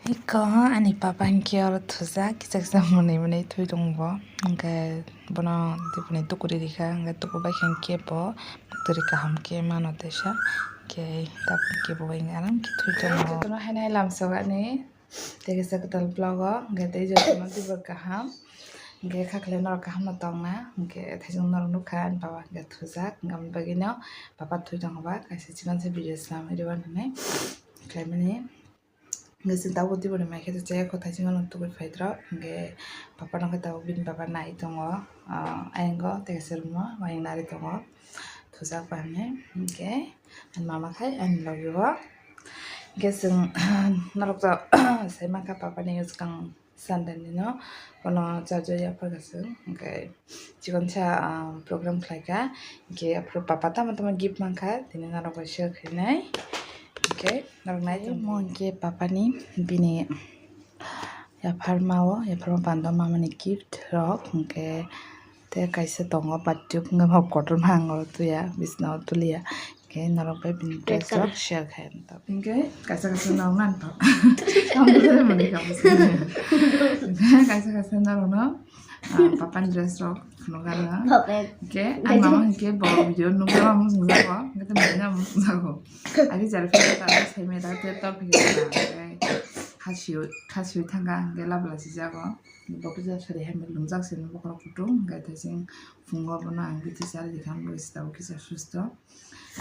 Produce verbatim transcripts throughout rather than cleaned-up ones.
Iko ani papa hinkhe oro thujak, kisa kisa mwnwi mwnwi thwi tongo bo. Hinkhe bono tei bini tukuri rikha, hinkhe tukubai khe hinkhe bo twrwi kaham khe mano teisa. Hinkhe tabuk hinkhe bo bai aram khe thwi tongo. Jotono haino hai lamsok ani tei kisa kwtal vlog o, hinkhe tei jotono teibo kaham. Hinkhe khaklai norok kaham no tongna, hinkhe thaisong norok nukha ani papa hinkhe thujak, hinkhe aboni bagwino papa thwi tongo ba, kaisa chikon se video swnam rw hinwi khlaimani. Hinkhe chwng tabuk teibo ni mai khe chaya kho, thaising no tubui phaitro. Hinkhe papa no khe tabuk bini baba nai tongo, ah, ayang o tei kaisa room o ayang nari tongo, thujak ba hinwi. Hinkhe ani mama khai ani logi o. Hinkhe chwng norok to sai mankha papa ni swkang Sunday ni no bono charge o yapharkha chwng. Hinkhe chikon sa, ah, program khlaikha. Hinkhe aphuru papa tamo tamo gift mankha, tini norok bai share khainai. Hinkhe norok nai tongmo hinkhe papa ni bini yapharma o, yapharma pando mama ni gift rok. Hinkhe tei kaisa tongo bathup, hinkhe bo kotorma ang oro tuya, bisna o tuliya. Hinkhe norok bai bini dress rok share khai. Hinkhe kaisa kaisa norok nang tong. Tamo tei mani kamu sini. Kaisa kaisa norok no, ah, papa ni dress rok phunuk gana. Papa. Hinkhe ang mama hinkhe bo video nukjak mung sungjago. Hinkhe tei mani mung sungjago. Agi jara phai ta sai me da te to phai ta. Khasiu khasiu thanga hinkhe labla sijago. Bo kisa sari hai lungjak sini bokhorok kutung hinkhe tei sing phungo bono ang biti sari dikham bo sita bo kisa susto.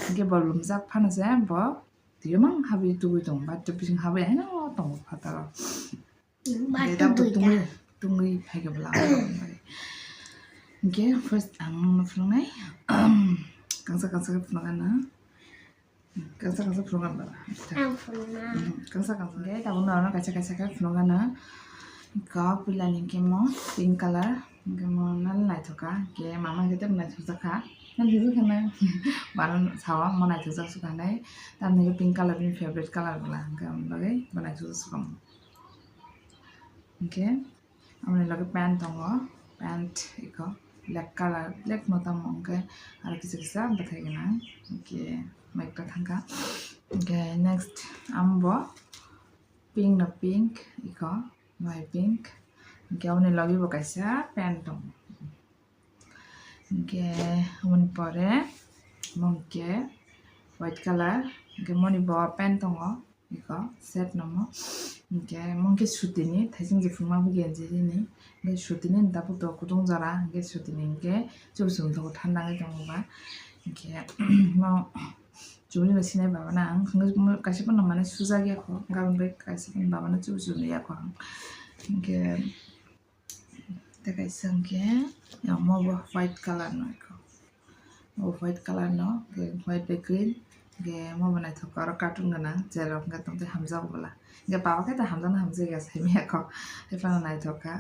Hinkhe bo lumjak phano se bo twi mang habwi tubui tongo, bathup bising habwi haino tongo phataro. Hinkhe tabuk tungwi, tungwi phaikhe bwla. Hinkhe first ang nokno phunuknai, kangsa kangsa khe phunukgana, kangsa kangsa phunukgana bwla. Ang phunukna. Kangsa kangsa khe tabuk norokno kaisa kaisa khe phunukgana. Kok puila ni khe mo pink colour, hinkhe mo nal naithok kha, hinkhe mama hinkhe tebo naithokjak kha. Naithokjak kha na? Bana sawa mo naithokjak sukha hinai. Tamni hinkhe pink colour bini favorite colour bwla, hinkhe aboni bagwi bo naithokjak sukha mo. Hinkhe aboni loge pant tongo, pant iko black colour, black no tamo hinkhe aro kisa kisa bwthai gwnang, hinkhe mai kwthang kha. Hinkhe next amo bo pink no pink iko. Bai pink. Hinkhe aboni logi bo kaisa pant tongo. Hinkhe aboni pore mo hinkhe white colour. Hinkhe moni bo pant tongo. Iko set no mo. Hinkhe mo hinkhe sutini thaising je phunukma bo genji rini. Hinkhe sutini tabuk to kutung jora. Hinkhe sutini hinkhe chubu chumthogo thanda wngwi tongo ba. Hinkhe mo chumui bai sinai baba na ang. Hinkhe kaisa phano mane sujak ya kho. Gabon bai kaisa phano baba no chubu chumui ya kho ang. Hinkhe tei kaisa hinkhe, ya, mo bo white colour no iko. Mo bo white colour no, hinkhe white bai green, hinkhe mo bo naithok kha, oro cartoon gwnang, cherok hinkhe tongtwi hamjago bwla. Hinkhe baba khe ta hamjakno hamjakya saimanya kho, tei phano naithok kha.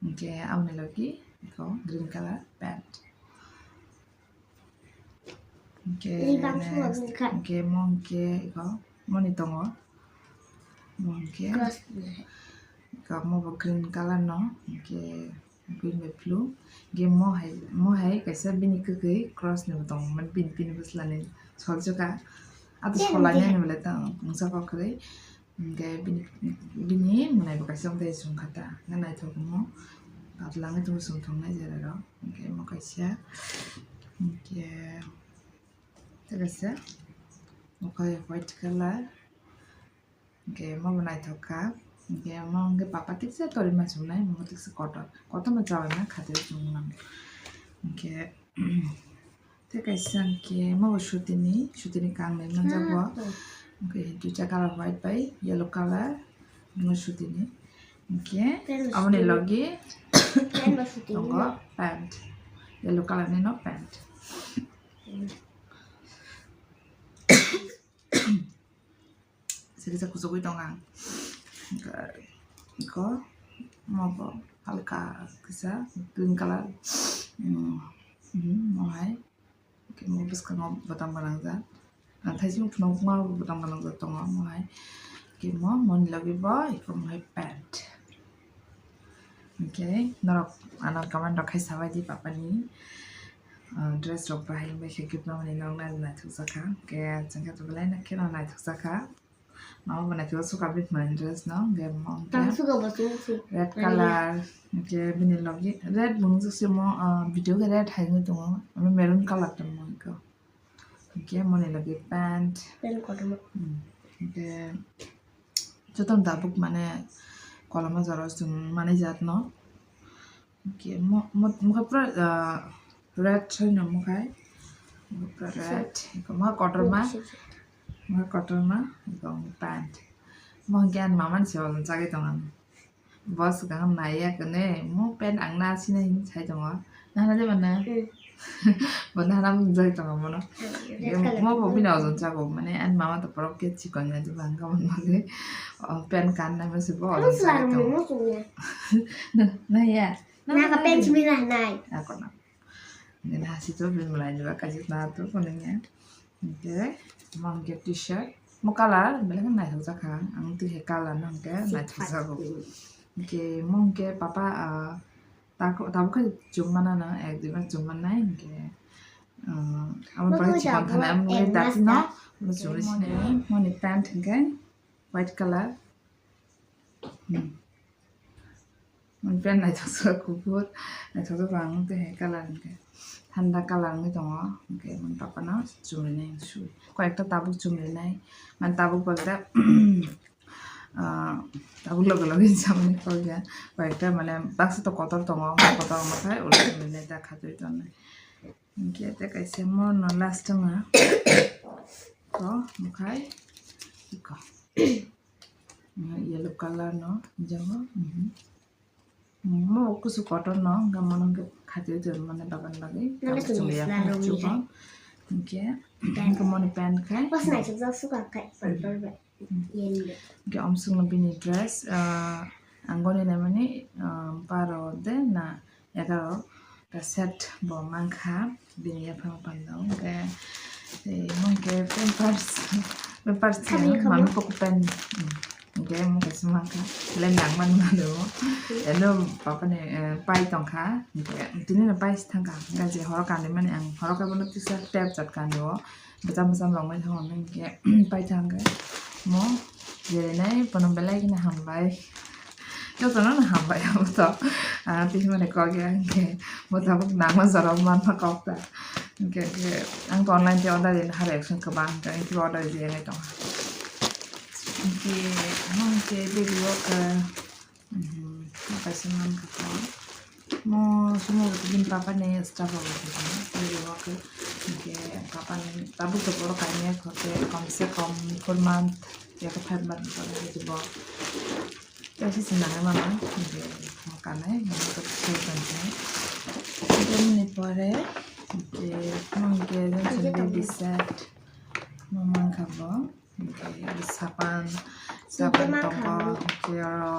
Hinkhe aboni logi iko green colour pant. Hinkhe next, hinkhe mo hinkhe iko moni tongo. Mo hinkhe iko mo bo green colour no, hinkhe green bai blue. Hinkhe mo hai, mo hai kaisa bini kwkhwi cross ni bo tongo, mane bini, bini bwsla ni soljwkha. Ato solai nani belai tong mungsa kok kwrwi. Hinkhe bini, bini mwnai bo kaisa wngtwi chwng kha ta, hwnkhai naithok tongo. Patla wngwi tongo chwng thongnai jera rok. Hinkhe omo kaisa, hinkhe tei kaisa, omo khai white colour. Hinkhe omo bo naithok kha. Hinkhe omo hinkhe papa tiksa torima chumnai, omo tiksa kotor. Kotorma chabaima khatwi chumnang. Hinkhe Tei kaisa hinkhe omo bo sutini, sutini kangnwi manjak bo. Hinkhe duita colour white bai yellow colour, omo sutini. Hinkhe aboni logi tongo pant, yellow colour ni no pant. Kisa kisa kuchugwi tong ang. Iko, omo bo halka kisa green colour. Omo hai. Omo bwskango bwtam gwnangjak. Ang thaising phunukma bo bwtam gwnangjak tongo omo hai. Omo moni logi bo iko omo hai pant. Hinkhe norok ano comment rok khai sabaidi papani, ah, dress rok bahai wngkha khe gift mamani norok naithokjak kha. Hinkhe chwngkhe belai no kheno naithokjak kha. Mama bo naithok suka bini dress no, hwnkhe mo hwnkhe Tang suka bo chwng su. Red colour, hwnkhe bini logi red bung jwk se mo, ah, video khe red hai wngwi tongo, omo maroon colour tongmo hwnkhe. Hwnkhe moni logi pant. Pant kotorma. Hmm. Hwnkhe jotono tabuk mane koloma jora chwng manai jat no. Hwnkhe mo, mo, mokhe pura, ah, red soi no mokhai. Pura red. Mokhe kotorma. Mokhe kotorma. Ebong pant. Mo hwnkhe ani mama ni se ojol chagwi tong ano. Bo swkang nai ya kene, mo pant ang na sina hin sai tongo. Nahana de mana? Hmm. Bo nahana mung jai tongo mono. Hmm, red colour. Mo bo bini ojol chago, mane ani mama to porok ke chikon ya, jibang ka mon male. O pant kan na mese bo ojol chago tongo. Mo sila mo sungya. Na, na ya. Na ka pant simi na nai. Ako na. Nini hasi to bin malai ni ba kaji na to kono ya. Hwnkhe mo hwnkhe t-shirt, mo colour belai khe naithok jak kha, ang twi hai colour no hwnkhe naithok jago. Hwnkhe mo hwnkhe papa, ah, tako-, tabuk khe chum mana no, ek dui ma chum mannai hwnkhe, ah, amo bai chikon thani amo nugwi dati no, mo chumui sinai, moni pant hwnkhe white colour. Hmm. Mani pant naithok se kuphur, naithok se bang tei hai colour hwnkhe thanda colour wngwi tongo, hwnkhe mani papa no chumrinai su, koi ekta tabuk chumrinai, mani tabuk bagda, ah, tabuk loge loge chamani koi ya, koi ekta mane baksa to kotor tongo, kotor wngkha ulo chumrinai da khatwi tongnai, hwnkhe tei kaisa mo no last wngkha, ko mokhai iko. Yellow colour no jago. Mhm. Mo kusu cotton no, hwnkhe mono hwnkhe khatwi twi mane bagan bagwi. Nang tabuk chumui ya sila rok chugo. Hwnkhe, hwnkhe moni pant khai. Bos naisuk jak suka khai, purple bai. Yellow. Hwnkhe omsuk no bini dress, ah, ang goni naimani, ah, baro de na egaroh ta set bo mankha bini yaphang pando, hwnkhe tei hwnkhe pampers, pampers thani mami koko pen, hwnkhe omo kaisa mankha, belai nangmani mano, eno papani, eh, pai tongkha, hwnkhe tini no pai se thangkha, hwnkhe je horo kanwi mani ang horo khe bono kisa tep chat kanwi o. Bwcham bwcham rok mai thangma hwnkhe paithang khe mo jerenai bono belai kheno hambai. Jotono no hambai abo to. Ah, tei hwnmani kok ya hwnkhe bo tabuk nangma jora manma kok ta. Hwnkhe, hwnkhe ang to online tei order rini ha reaction kwbang hwnkhe ang tei order rini tongkha. Hwnkhe, hwnkhe baby o khe Mhm, kaisa mankha khe. Mo sumo bo bini papa ni staff rok bo khe, tei bo khe, hwnkhe papa ni tabuk to borok kainwi khe, kom se kom four month ya khe five month ni pore khe bo. Tei se se nangnai mano, hwnkhe mo kanwi, mo khe soi tong khe. Tei bini pore, hwnkhe mo hwnkhe johnson baby set, mo mankha bo. Hwnkhe sapan, sapan tongo, hwnkhe oro,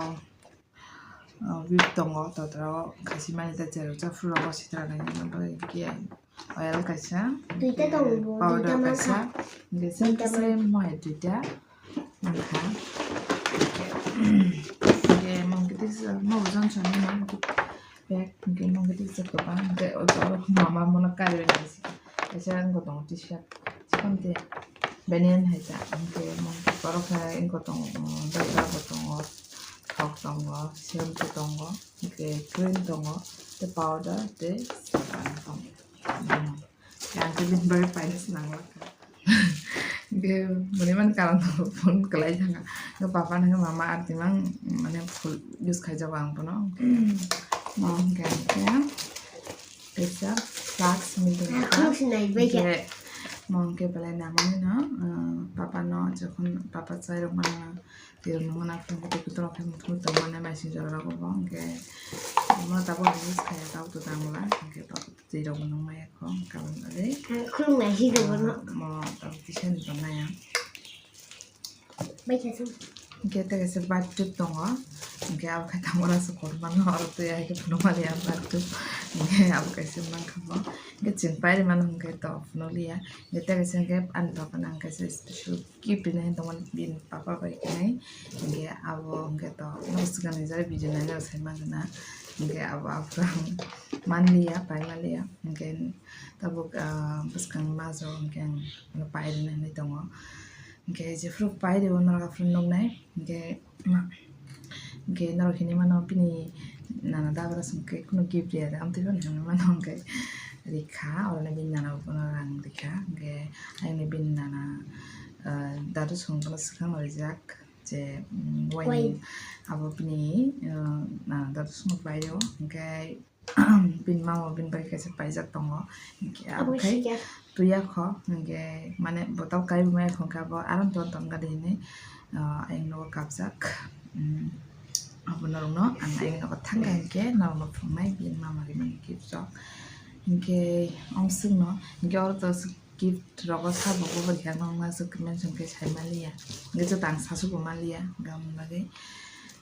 ah, whip tongo, totro khasimani tei cheroksa phuru rogo sitra nai hwnkhe oil kaisa, duita tongo bo, powder duita kaisa, mankha. Hwnkhe same to same mo hai duita mankha. Hwnkhe mo hwnkhe tei mo bo johnson ni mo hwnkhe. Bag hwnkhe mungwi tei kwbang hwnkhe o jaga mama mono kaiwi naisi. Kaisa wngkha tongo t-shirt. Chikon tei banyan hai ta hwnkhe mungwi borok hai wngkha tongo, um, debra bo tongo, thok tongo, shampoo tongo, hwnkhe cream tongo, tei powder tei sabun tongo. Yang tei bini bagwi paina se nang lakha. Hwnkhe bini mani karon phone kwlai thangkha. Hwnkhe papa no hwnkhe mama arti mang mane full use khaijago ang bono. Mo hwnkhe ang khe kaisa flask ni dino. Hwnkhe mo hwnkhe belai nangmani no, ah, papa no jokhon papa chai rok mano twi rok nangmano tongkhe tei kutung rok khe muthungwi tongmani maising jora rogo bo hwnkhe mo tabuk ang use khaiya tabuk to tangla hwnkhe papa. Twi rok bo nung maya kho, kabang bagwi. Ang khulumnai hi rw bono. Ah, mo tabuk kisa ni tongnai ang. Bai khe sung. Hwnkhe tei kaisa bathroom tongo. Hwnkhe abo khe tamo rasa kotor mano, oro twi hai khe phunuk mani ang bathroom. Hwnkhe abo kaisa mankha bo. Hwnkhe chwng pairi mano hwnkhe to phunuk liya. Hwnkhe tei kaisa hwnkhe ani papa no ang kaisa special gift rinai hinwi tongmani bini papa bai hinwi. Hwnkhe abo hwnkhe to nogo swkang ni jora video naina rok sai mankha na. Hwnkhe abo aphuru ang manliya, pai manliya. Hwnkhe tabuk, ah, bwskang ni majra o hwnkhe ang pai rwna hinwi tongo. Hingke jephuru pai rw norok aphuru nuknai, hingke ma, hingke norok hinui mano bini nana dada rok hingke kunu gift riya de, amtwi phano hinui mano hingke rikha, oroni bini nana bo bono rang rikha, hingke ayangni bini nana, ah, dadu song bono swkang rijak je, mm, wine. Wine. Abo bini, ah, nana dadu song pai rw, hingke bini mama bini bagwi kaisa paijak tongo. Hingke abo abo khai sikya. Tuya kho, hingke mane botol kai bo maya kho, hingke abo aram ton ton gadi hinui, ah, ayang nogo kapjak. Mm, abo norokno ang ayang nogo thangkha hingke norokno phunuknai bini mama rimani gift rok. Hingke ongswkno, hingke oro to gift rogo sabo bo bai khe ang nokna aswk mention khe sai manliya. Hingke joto ang sasubo manliya, hingke aboni bagwi.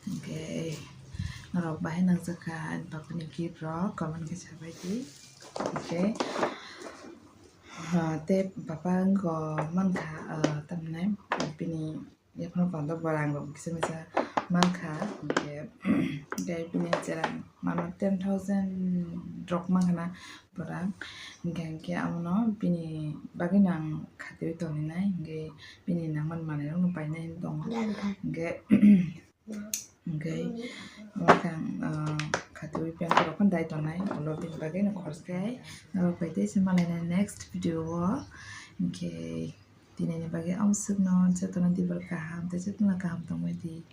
Hingke norok bahai nangjakha ani papani gift rok, comment khe sabai di. Hingke, ah, tei papa wngkha, ah, tamni bini yaphano panda borang rok kisa misa mankha, hingke, hingke bini cherang mano ten thousand rok mankha na borang, hingke, hingke amono bini bagwino ang khatwi tongwi nai, hingke bini nangmani manwi rokno painai hinwi tongo, hingke, hingke omo khe ang, ah, khatwi pant rok phano dai tongnai, ulo bini bagwino khoroksa khe norok bai teisa malainai next video o, hingke. Tinini bagwi amswkno jotono dibar kaham tei jotono kaham tongbai di.